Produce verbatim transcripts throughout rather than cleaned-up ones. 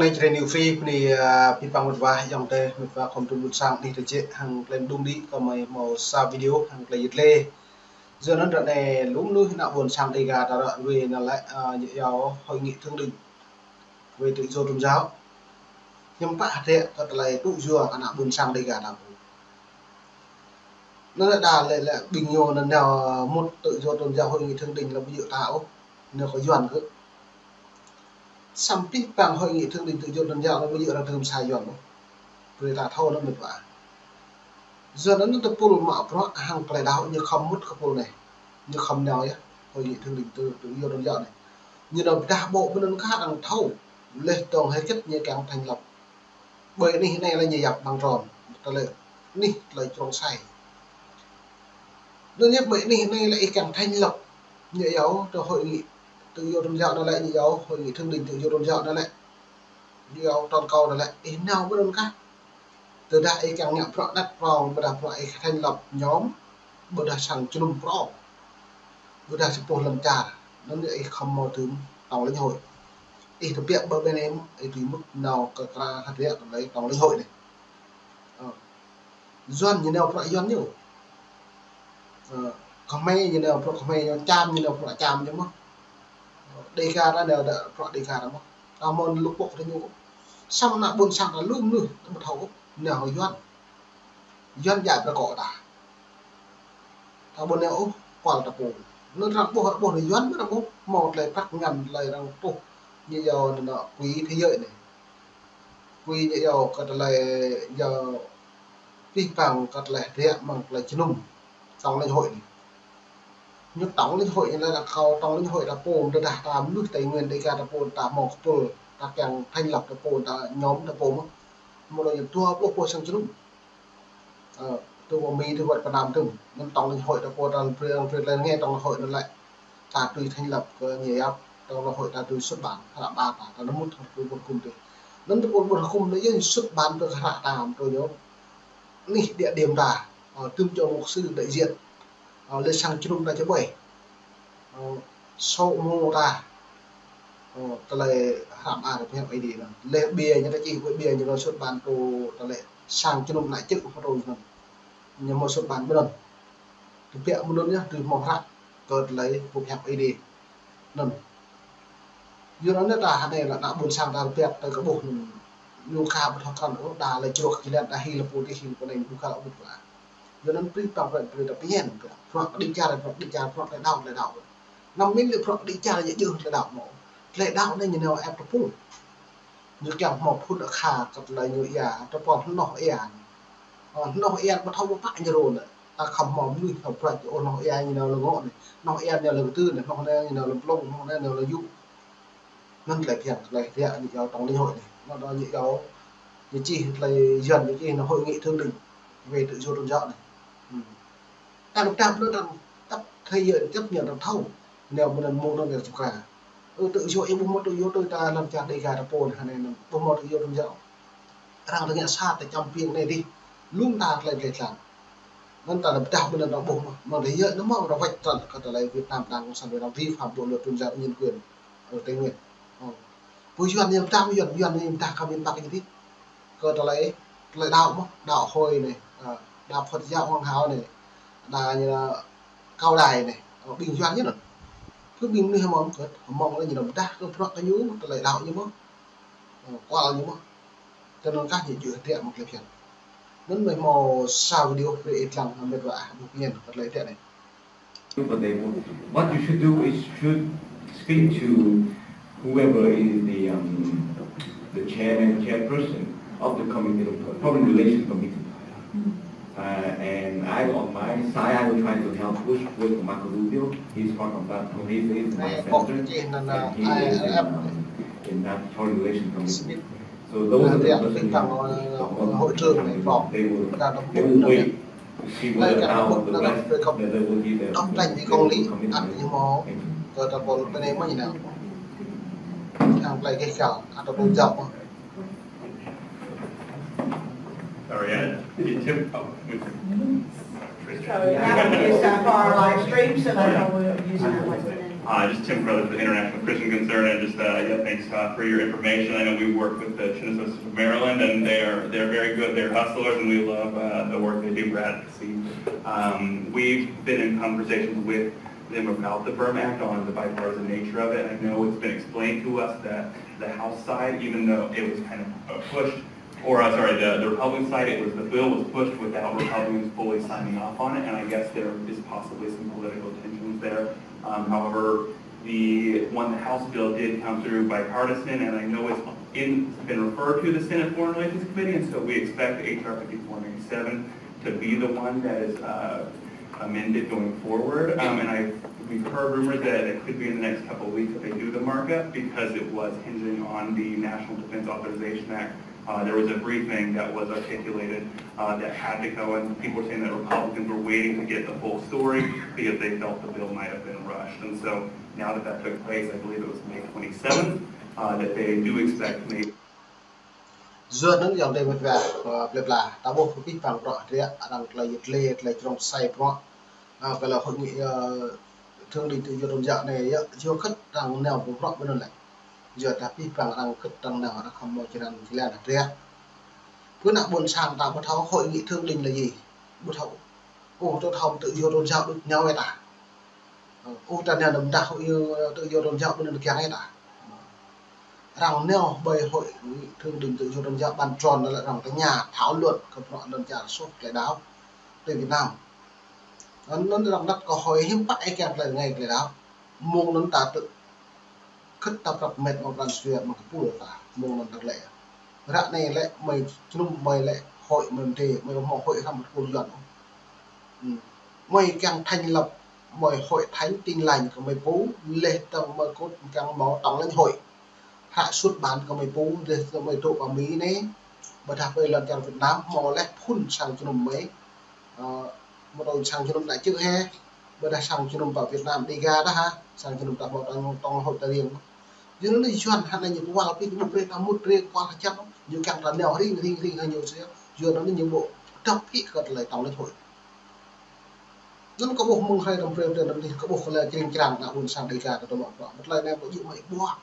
Anai Jrai New Free, bơni, ơ, pih păng mĕt wa, ayŏng adơi mĕt wa khŏm tŭ ƀuôn sang anih tơjĕ hăng tơlơi mơđung đĭ, kâo mơi hmâo sa video hăng tơlơi yit lĕ. Yua anŭn ră anai lu mơnuih ană ƀuôn sang Dega ta ră ruai anŭn lĕ, ơ, ñu iâu hội nghị thượng đỉnh về tự do tôn giáo. Hiư̆m pă hơdră kơ tơlơi tŭ yua ană ƀuôn sang Dega ta pô. Anŭn lĕ đa lĕ, lĕ ƀing ñu anŭn nao mŭt tự do tôn giáo hội nghị thượng đỉnh lĕ ƀu djơ̆ ta ôh, nao kơ Yuan kơ. Samơ̆ pih păng hội nghị thượng đỉnh tự do tôn giáo lĕ ƀu djơ̆ arăng tơm sa Yuan ôh. Brơi ta thâo anŭn mĕt wa. Yua anŭn tơpul mă bruă hăng tơlơi đaŏ ñu khŏm mŭt kơ pul anai. Ñu khŏm nao yơh, hội nghị thượng đỉnh tự, tự do tôn giáo anai. Ñu nao pơdah ƀô̆ ƀơi anŭn kah arăng thâo. Leh dong hơget ñu kiăng thành lập. Ƀơi anih anai lĕ ñu yap ƀăng tròn. Tơlơi anih tơlơi trong sai. Anŭn yơh ƀơi anih anai lĕ ih kiăng thành lập. Ñu iâu tơ hội nghị tự do tôn giáo anŭn lĕ, ñu iâu hội nghị thượng đỉnh tự do tôn giáo anŭn lĕ. Ñu iâu toàn cầu anŭn lĕ. Ih nao ƀơi anŭn kah. Tơdah ih kiăng ngă bruă đăt prong, ƀôdah bruă ih thành lập nhóm, ƀôdah sang jơnum prong, ƀôdah sa boh lŏn čar, anŭn ih khŏm hmâo tơm tổng lãnh hội. Ih tơbiă ƀơi ƀơi anai, ih tui mŭt nao kơ krah hơdră tơlơi tổng lãnh hội anai. Ơ. Yuan ñu nao bruă Yuan ñu. Ơ, Khmer ñu nao bruă Khmer ñu, Čam ñu nao bruă Čam ñu mơ̆n. Dega ta nao bruă Dega ta mơ̆n. Ta hmâo lu pŏk ta ñu. Samơ̆ ană ƀuôn sang ta lu mơnuih ta ƀu thâo ôh, nao hăng Yuan. Yuan djai pơkŏ ta. Ta ƀu nao ôh, kual ta pô. Anŭn arăng ƀuh, arăng ƀuh anŭn Yuan mơ̆n arăng ƀuh. Hmâo tơlơi prăk ngăn tơlơi arăng ƀuh. Ñu iâu anŭn quỹ thế giới anai. Quỹ ñu iâu kơ tơlơi iâu pih păng kơ tơlơi hơdră mơ̆ng tơlơi jơnum. Tổng lãnh hội anai. Ñu tổng lãnh hội anai lĕ kâo tổng lãnh hội ta pô, tơdah ta mơnuih Tây Nguyên Dega ta pô, ta hmâo kơpul, ta kiăng thành lập ta pô, ta nhóm ta pô mơ̆n. Mơ̆ anŭn ñu dua pluh pô sang jơnum. Ơ, tui pơ Mi, tui wơ̆t Việt Nam tŭm. Anŭn tổng lãnh hội ta pô, ta brơi, brơi tơlơi rơngai tổng lãnh hội anŭn lĕ. Ta tui thành lập kơ ñu yap, tổng lãnh hội ta tui xuất bản, hră ba ta, ta nao mŭt hăng tơpul ƀôn hơkŭm tui. Anŭn tơpul ƀôn hơkŭm anŭn yơh xuất bản tui hră ta, tui ñu. Anih địa điểm ta, ơ, tŭm čô mục sư đại diện, ơ, lĕ sang jơnum ta čơƀai. Ơ, số mô ta. Ơ, tơlơi hră ba ta pơhiăp Ơi Adai anŭn. Lĕ ƀiă ñu ta čih, ƀiă ñu ta xuất bản tui tơlơi sang jơnum ană čư̆ pơtrô anŭn. Ñu hmâo xuất bản ƀơi anŭn. Tơbiă mơ̆ng anŭn yơh, tui hmâo hră kơ tơlơi pơhiăp Ơi Adai anŭn. Yua anŭn ta hơnai lĕ ană ƀuôn sang ta tơbiă tơ kơ ƀuh anŭn. Ñu ka ƀu thâo krăn ôh, đa lĕ čruk kilet, đa hil pô adih hil pô anai, ƀu ka lă ƀu pla. Yua anŭn prih păng prih prih ta pơhiăp kơ. Bruă kơđi čar, bruă kơđi čar, bruă tơlơi đaŏ, tơlơi đaŏ. Anăm min lĕ bruă kơđi čar ñu djơ̆ tơlơi đaŏ mơ̆n. Tơlơi đaŏ anai ñu nao ĕp tơpul. Ñu kiăng hmâo phŭn akha kơ tơlơi ñu ia, tơpul hnoh ia. Ơ, hnoh ia ƀu thâo ƀu pă ñu rô anai. Ta khŏm hmâo mơnuih hmâo bruă ôh hnoh ia ñu nao lŏ ngŏ anai. Hnoh ia nao lŏ kơtưn anai, hnoh anai ñu nao lŏ blung, hnoh anai nao lŏ yŭ. Anŭn tơlơi phiăn, tơlơi hơdră ñu iâu tổng lãnh hội anai. Anŭn ñu iâu, ñu čih tơlơi Yuan ñu čih anŭn hội nghị thượng đỉnh về tự do tôn giáo anai. Hm. Ta lŭk tap anŭn ta tap thế giới chấp nhận ta thâo. Nao ƀơi anŭn mơ̆ng anŭn ta čŭk ra. Ơ, tự do, ih ƀuh mơ̆ tự do tui ta lăm čar Dega ta pô anai, hơnai anŭn ƀuh mơ̆ tự do tôn giáo. Arăng ta ngă sat ta čăm piêng anai dih. Lŭng ta tơlơi tơlơi tlan. Anŭn ta lăm pơdah ƀơi anŭn ta ƀuh mơ̆. Mơ̆ng thế giới anŭn mơ̆ arăng wĕč tơl kơ tơlơi Việt Nam, Đảng Cộng sản Việt Nam vi phạm bộ luật tôn giáo nhân quyền ở Tây Nguyên. Ơ. Pô Yuan ñu pơdah, Yuan, Yuan ñu pơdah kơ miền Bắc ñu dih. Kơ tơlơi, tơlơi đaŏ mơ̆, đaŏ Hội anai, ơ, đaŏ Phật giáo Hòa Hảo anai, đaŏ ñu Cao Đài anai, ơ, ƀing Yuan ñu anŭn. Kơ ƀing mơnuih hmâo kơ, hmâo lĕ ñu pơdah kơ bruă kơ ñu, tơlơi đaŏ ñu mơ̆. Ơ, kual ñu mơ̆. Tơl anŭn kah ñu djơ̆ hơdră mơ̆ng tơlơi phiăn. Anŭn mơi hmâo sa video brơi ih lăng, mĕt wa ah, ƀuh pơñen kơ tơlơi hơdră anai. But they will, what you should do is should speak to whoever is the, um, the chairman, chairperson of the committee, the foreign relations committee. Uh, and I, on my side, I will try to help push with Marco Rubio. He's part of that committee, he's my senator, and he is in, um, in that foreign relations committee. So those are the persons who, they will, they will wait to see whether how the rest, whether they will give their, their commitment. Sorry, I, it took So that one is, uh, for our live stream, so that's why we're using that one. Uh, just Tim Carruthers with International Christian Concern, and just uh, yeah, thanks uh, for your information. I know we work with the Chinook Sisters of Maryland, and they're they're very good. They're hustlers, and we love uh, the work they do for advocacy. Um, we've been in conversations with them about the Burma Act on the bipartisan nature of it. I know it's been explained to us that the House side, even though it was kind of uh, pushed, or uh, sorry, the, the Republican side, it was the bill was pushed without Republicans fully signing off on it, and I guess there is possibly some political tensions there. Um, however, the one the House bill did come through bipartisan, and I know it's in, been referred to the Senate Foreign Relations Committee, and so we expect H R fifty-four ninety-seven to be the one that is uh, amended going forward. Um, and I we've heard rumors that it could be in the next couple of weeks that they do the markup because it was hinging on the National Defense Authorization Act. Uh, there was a briefing that was articulated uh, that had to go, and people were saying that Republicans were waiting to get the full story because they felt the bill might have been rushed. And so now that that took place, I believe it was May twenty-seventh, uh, that they do expect May. Yua anŭn ayŏng adơi mĕt wa, ơ, plơi pla, ta ƀuh kơ abih bang bruă hơdră, arăng tơlơi yơh tơlơi, tơlơi jrong sai bruă. Ơ, kơ lĕ hội nghị, ơ, thượng đỉnh tự do tôn giáo anai, yơh, yua hơget arăng nao ƀu bruă ƀơi anŭn lĕ. Yua dah abih bang arăng hơget arăng nao, arăng khŏm hmâo jơlan, jơlan hơdră. Pơ anăp ƀôn sang ta ƀu thâo hội nghị thượng đỉnh là gì, ƀu thâo. Ôh, ta thâo tự do tôn giáo đôč nao wơ̆t ta. Ôh, ta nao đăm dah hội tự do tôn giáo ƀơi anŭn kiăng wơ̆t ta. Arăng nao ƀơi hội nghị thượng đỉnh tự do tôn giáo bàn tròn, đó là arăng tơña thảo luận kơ bruă lŏn čar soh tơlơi đaŏ tơ Việt Nam. Anŭn arăng đăt kơ hội hiam pă ih kiăng tơlơi rơngai tơlơi đaŏ. Mơ̆ng anŭn ta tơ hơget ta prăp mĕt mơ̆ng pran jua mơ̆ng kơpul ta, mơ̆ng anŭn ta lĕ. Ră anai lĕ mơi jơnum mơi lĕ hội mơi mơdê, mơi ƀu hmâo hội hrŏm kơpul Yuan. Hm. Mơi kiăng thành lập mơi hội thánh Tin Lành kơ mơi pô, laih dơ̆ng mơi kơ̆t kiăng hmâo tổng lãnh hội. Hră xuất bản kơ mơi pô, laih dơ̆ng mơi dŏ pơ Mi anai, ƀôdah ƀơi lŏn čar Việt Nam, hmâo laih phun sang jơnum mơi. Ơ, mơ̆ đôč sang jơnum ta čư̆ hĕ, ƀôdah sang jơnum pơ Việt Nam Dega dah hă, sang jơnum ta ƀu tổng, tổng hội ta riêng. Yua anŭn Yuan hă anai ñu kual pi ñu ƀu brơi ta mŭt brơi kual hơjăn, ñu kiăng ta nao ring, ring, ring hă ñu sĭt. Yua anŭn ñu ƀu dŏ pi kơ tơlơi tổng lãnh hội. Anŭn kơ ƀuh mơ̆ng hrơi răm brơi brơi anŭn kơ ƀuh kơ lĕ jring jrang ană ƀôn sang Dega ta tơmă bruă. Mơ̆ tơlơi anai ƀu djơ̆ mơi ƀuah,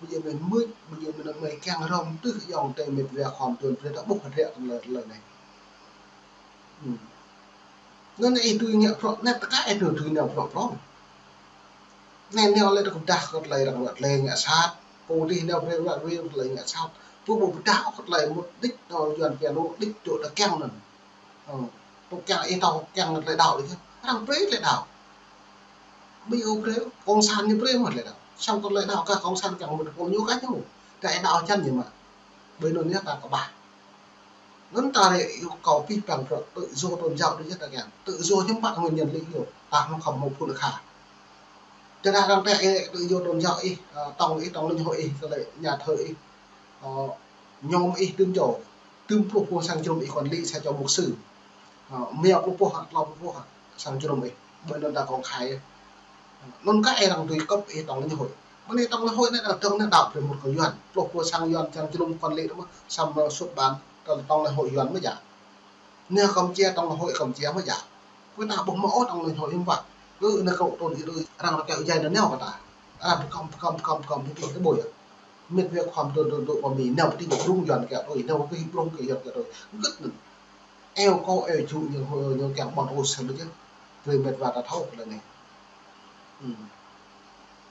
ƀu djơ̆ mơi mưč, ƀu djơ̆ mơi, mơi kiăng hrŏm tơl ayŏng adơi mĕt wa khŏm tuan brơi ta ƀuh hơdră tơlơi, tơlơi anai. Hm. Anŭn ih tui ngă bruă, anai tơkai ih tui, tui ngă bruă prŏng. Anai nao lĕ ta kơ pơdah kơ tơlơi arăng ruă tơlơi ngă sat. Pô dih nao brơi ruă brơi tơlơi ngă sat. Pô ƀu pơdah kơ tơlơi mŭt đĭč nao Yuan piano đĭč dŏ ta kiăng anŭn. Ơ, tŏ kiăng ih tŏ kiăng tơlơi đaŏ đĭč. Arăng brơi tơlơi đaŏ. Ƀu djơ̆ brơi, cộng sản ñu brơi mơ̆ tơlơi đaŏ. Samơ̆ kơ tơlơi đaŏ kah cộng sản kiăng mŭt pô ñu kah ñu. Ta ih đaŏ hơjăn ñu mă. Ƀơi anŭn yơh ta kơƀah. Anŭn ta lĕ yêu cầu abih bang bruă tự do tôn giáo đôč yơh ta kiăng. Tự do hiam pă nguyên nhân lý yêu. Ta hmâo khŏm hmâo phŭn akha. Tơdah arăng tĕ ih tự do tôn giáo ih, ơ, tổng ih, tổng lãnh hội ih, kơ lĕ nhà thờ ih. Ơ, nhóm ih tơm čô, tơm pluh pô sang jơnum ih quản lý sa čô mục sư. Ơ, rơma pluh pô hă, klâo pluh pô hă, sang jơnum ih. Ƀơi anŭn ta công khai. Anŭn kah ih arăng tui kơ̆p ih tổng lãnh hội. Mơ̆ anai tổng lãnh hội anai arăng dơ̆ng anai đaŏ brơi mŭt kơ Yuan. Pluh pô sang Yuan, sang jơnum quản lý mơ̆, samơ̆ xuất bản, tổng lãnh hội Yuan mơ̆ djă. Anai Campuchia, tổng lãnh hội Campuchia mơ̆ djă. Kơ ta ƀuh mơ̆ ôh tổng lãnh hội hiam pă. Kơ anai kơ tơl ih đôč, arăng rơkơi ujai anai nao kơ ta. Arăng pơkŏm, pơkŏm, pơkŏm, pơkŏm, pơkŏm, pơkŏm, pơkŏm. Mĕt wa khŏm dŏ, dŏ, dŏ pơ Mi, nao pơ ti ƀrung Yuan kơ tui, nao pơ ti ƀrung kơ Yuan kơ tui. Hơget anŭn. Eo kơ eo ču ñu, ñu kiăng ƀơ̆ng rơ̆ sơ̆ đôč yơh. Brơi mĕt wa ta thâo kơ tơlơi anai. Hm.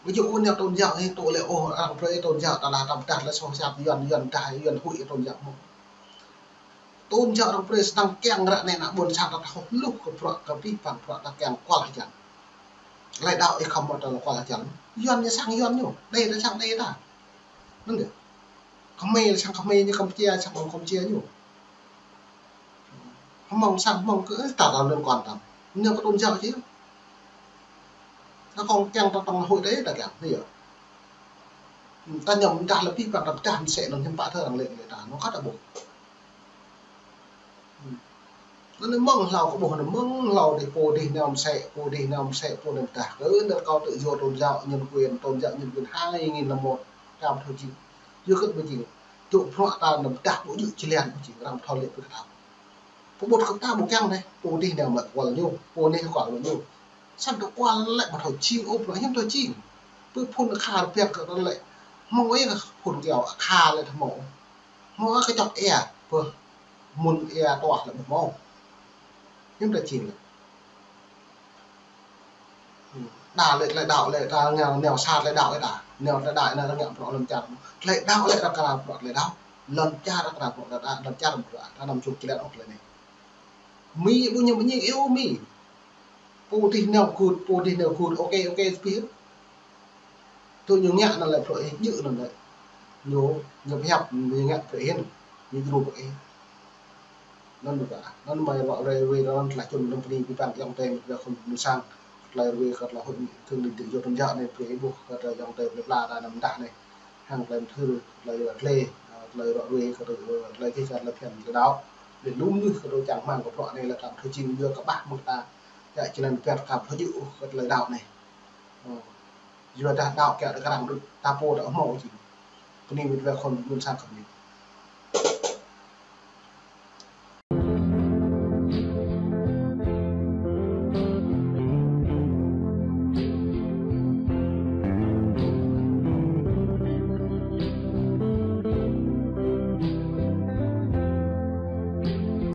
Ví dụ anai tôn giáo ih tŏ lĕ ôh, arăng brơi tôn giáo ta lah ta pơdah lĕ soh sat Yuan, Yuan dah, Yuan huĭ tôn giáo mơ̆. Tôn giáo arăng brơi sơnang kiăng ră anai ană ƀôn sang ta thâo hluh kơ bruă kơ abih bang bruă ta kiăng kual hơjăn. Tơlơi đaŏ ih khŏm mơ̆ tơlơi kual hơjăn. Yuan ñu sang Yuan ñu, đe ta sang đe ta. Anŭn yơh. Khmer ñu sang Khmer ñu, Campuchia sang Campuchia ñu. Hmông sang Hmông kơ ta, ta liên quan ta. Ñu kơ tôn giáo čih. Ta kông kiăng ta tổng hội đôč ta kiăng, anai yơh. Ta ñăm dah lĕ abih bang ta pơdah mơsĕ anŭn hiam pă tơ arăng lĕ lĕ ta, anŭn kơ ta ƀuh. Anŭn mơ̆ng hlâo kơ ƀuh anŭn mơ̆ng hlâo dih pô dih nao mơsĕ, pô dih nao mơsĕ, pô nao pơdah. Kơ nao kơ tự do tôn giáo, nhân quyền, tôn giáo, nhân quyền hai nghìn lẻ một, ta ƀu thâo jing. Yua hơget ƀu jing. Tŭ bruă ta nao pơdah ƀu djơ̆ jơlan ƀu jing, arăng thâo lĕ pơkơtao. Pơƀut kơ ta ƀu kiăng dêh, pô dih nao mă kual ñu, pô anai kual ñu. Samơ̆ tŭ kual lĕ ƀu thâo jing, ôh, bruă hiam thâo jing. Ƀu phun akha rơbêh kơ lĕ. Hmâo ih kơ phun kiao akha lĕ hmâo. Hmâo kơ čŏk ia, pơ mŭn ia tuah lĕ ƀu hmâo. Hiư̆m ta čin lĕ. Đa lĕ tơlơi đaŏ lĕ ta ngă neo sa tơlơi đaŏ lĕ ta. Neo tơlơi đaŏ anai ta ngă bruă lŏn čar. Tơlơi đaŏ lĕ ta kra bruă tơlơi đaŏ. Lŏn čar ta kra bruă tơlơi đaŏ, lŏn čar bruă ta anăm čŭk čơlĕt ôh tơlơi anai. Mi ƀu ñu ƀu ñu iâu mi. Pô tih neo kut, pô tih neo kut, ok, ok, pih. Tui ñu ngă anŭn lĕ bruă ih, djơ̆ anŭn lĕ. Ñu, ñu pơhiăp, ñu ngă bruă ih, ñu djru bruă ih. Anŭn ƀu ka, anŭn mơi ră ruai ruai anŭn tơlơi čun anŭn bơni abih bang ayŏng adơi mơ̆ng khul mơ̆ng sang. Tơlơi ruai kơ tơlơi huĭ, kơ tơlơi djơ̆ tơlơi djơ̆ anai, pơhiăp ƀuh kơ tơlơi ayŏng adơi plơi pla ta anăm dah anai. Hăng tơlơi mơthưr, tơlơi ră ruai, tơlơi ră ruai kơ tơlơi, tơlơi kih kơ tơlơi phiăn tơlơi đaŏ. Lĕ lu mơnuih kơ tơlơi čang rơmang kơ bruă anai lĕ kăm thâo jing yua kơ ƀah mơ̆ng ta. Yua jơlan pơhiăp kăm thâo djơ̆ kơ tơlơi đaŏ anai. Ơ. Yua dah đaŏ kiăng ta kơnang đôč, ta pô ta hmâo jing. Bơni abih bang khul mơ̆ng sang kơ bơni.